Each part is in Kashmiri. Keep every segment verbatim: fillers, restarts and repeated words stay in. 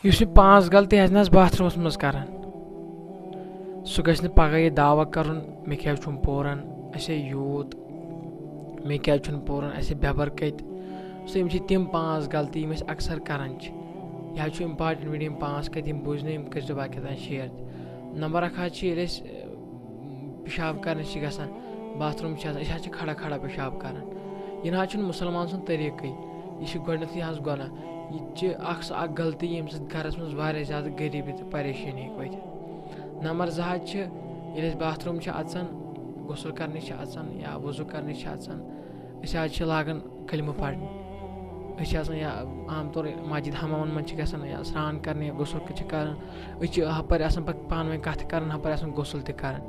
یُس یہِ پانٛژھ غلطی آسہِ نہ حظ باتھ روٗمَس منٛز کَران، سُہ گژھِ نہٕ پَگاہ یہِ دعویٰ کَرُن، مےٚ کیٛازِ چھُنہٕ پوٗران، اَسے یوٗت، مےٚ کیٛازِ چھُنہٕ پوٗران، اَسے بٮ۪بَر کَتہِ۔ سُہ، یِم چھِ تِم پانٛژھ غلطی، یِم أسۍ اکثر کَران چھِ۔ یہِ حظ چھُ important video، یِم پانٛژھ کَتہِ، یِم بوٗزۍ نہٕ، یِم کٔرۍزیو باقیَن تام share تہِ۔ نمبر اَکھ حظ چھِ، ییٚلہِ أسۍ، اَ، پِشاب کَرنہِ چھِ گژھان، باتھ روٗم چھِ آسان، أسۍ حظ چھِ کھڑا کھڑا پِشاب کَران۔ یہِ نہ حظ چھُنہٕ مُسلمان سُنٛد طریٖقٕے، یہِ چھِ گۄڈٕنٮ۪تھٕے حظ گۄناہ۔ یہِ تہِ چھِ اَکھ سۄ اَکھ غلطی، ییٚمہِ سۭتۍ گَرَس منٛز واریاہ زیادٕ غریٖبی تہٕ پریشٲنی ہیٚکہِ وٲتِتھ۔ نمبر زٕ حظ چھِ، ییٚلہِ أسۍ باتھ روٗم چھِ اَژان، غسل کَرنہِ چھِ اَژان یا وضوٗ کَرنہِ چھِ اَژان، أسۍ حظ چھِ لاگان کلمہٕ پَرنہِ۔ أسۍ چھِ آسان یا عام طور مسجد حمامَن منٛز چھِ گژھان یا سرٛان کَرنہِ یا غسل چھِ کَران، أسۍ چھِ ہُپٲرۍ آسان پَتہٕ پانہٕ ؤنۍ کَتھٕ کَران، ہُپٲرۍ آسان غسل تہِ کَران۔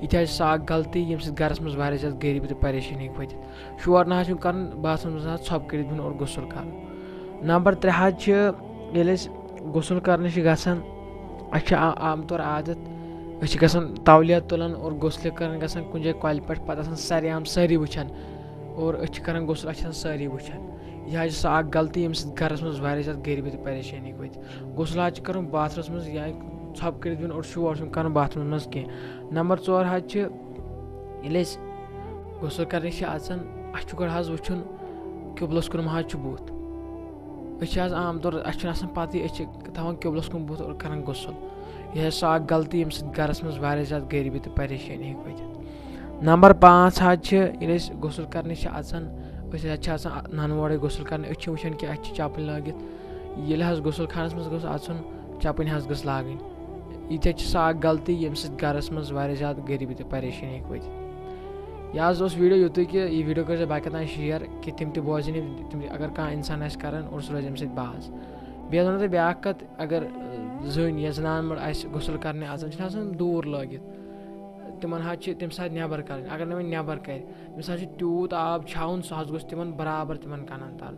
یہِ تہِ حظ چھِ سۄ اَکھ غلطی، ییٚمہِ سۭتۍ گَرَس منٛز واریاہ زیادٕ غریٖبی تہٕ پریشٲنی ہیٚکہِ وٲتِتھ۔ شور نہ حظ چھُنہٕ کَرُن، باتھ روٗمَس منٛز حظ ژھۄپہٕ کٔرِتھ بِہُن اور غسل کَرُن۔ نمبر ترٛےٚ حظ چھِ، ییٚلہِ أسۍ غسل کَرنہِ چھِ گژھان، اَسہِ چھِ عا-، عام طور عادت، أسۍ چھِ گژھان تولیہ تُلان اور غسلہِ کَران گژھان کُنہِ جایہِ کۄلہِ پٮ۪ٹھ، پَتہٕ آسان سرِ عام سٲری وٕچھان اور أسۍ چھِ کَران غسل، اَسہِ چھِ آسان سٲری وٕچھان۔ یہِ حظ چھِ سۄ اَکھ غلطی، ییٚمہِ سۭتۍ گَرَس منٛز واریاہ زیادٕ غریٖبی تہٕ پریشٲنی وٲتِتھ۔ غسل حظ چھِ کَرُن باتھ روٗمَس منٛز یا ژھۄپہٕ کٔرِتھ بِہُن اور شور چھُنہٕ کَرُن باتھ روٗمَس منٛز کینٛہہ۔ نمبر ژور حظ چھِ، ییٚلہِ أسۍ غسل کَرنہِ چھِ اَژان، اَسہِ چھُ گۄڈٕ حظ وٕچھُن قبلَس کُن ما حظ چھُ بُتھ۔ أسۍ چھِ آز عام طور، اَسہِ چھُنہٕ آسان پَتہٕے، أسۍ چھِ تھاوان قبلَس کُن بُتھ اور کَران غسل۔ یہِ حظ چھِ سۄ اَکھ غلطی، ییٚمہِ سۭتۍ گَرَس منٛز واریاہ زیادٕ غریٖبی تہٕ پریشٲنی ہیٚکہِ وٲتِتھ۔ نمبر پانٛژھ حظ چھِ، ییٚلہِ أسۍ غسل کَرنہِ چھِ اَژان، أسۍ حظ چھِ آسان نَنہٕ وورَے غسل کَرنہِ، أسۍ چھِ وٕچھان کہِ اَسہِ چھِ چَپٕنۍ لٲگِتھ۔ ییٚلہِ حظ غسل خانَس منٛز گوٚژھ اَژُن، چَپٕنۍ حظ گٔژھ لاگٕنۍ۔ یہِ تہِ حظ چھِ سۄ اَکھ غلطی، ییٚمہِ سۭتۍ گَرَس منٛز واریاہ زیادٕ غریٖبی تہٕ پریشٲنی ہیٚکہِ وٲتِتھ۔ یہِ حظ اوس video یُتُے کہِ یہِ video کٔرۍزیو باقیَن تام share کہِ تِم تہِ بوزن یہِ، تِم، اگر کانٛہہ اِنسان آسہِ کَران اور سُہ روزِ اَمہِ سۭتۍ باز۔ بیٚیہِ حظ وَنو تۄہہِ بیٛاکھ کَتھ، اگر، اَ، زٔنۍ یا زَنان مٔڑ آسہِ غسل کَرنہِ اَژان، چھِنہٕ آسان دوٗر لٲگِتھ، تِمَن حظ چھِ تَمہِ ساتہٕ نٮ۪بَر کَرٕنۍ۔ اگر نہٕ وۄنۍ نٮ۪بَر کَرِ، تٔمِس حظ چھُ تیوٗت آب چھَاوُن، سُہ حظ گوٚژھ تِمَن برابر تِمَن کَنَن تَل۔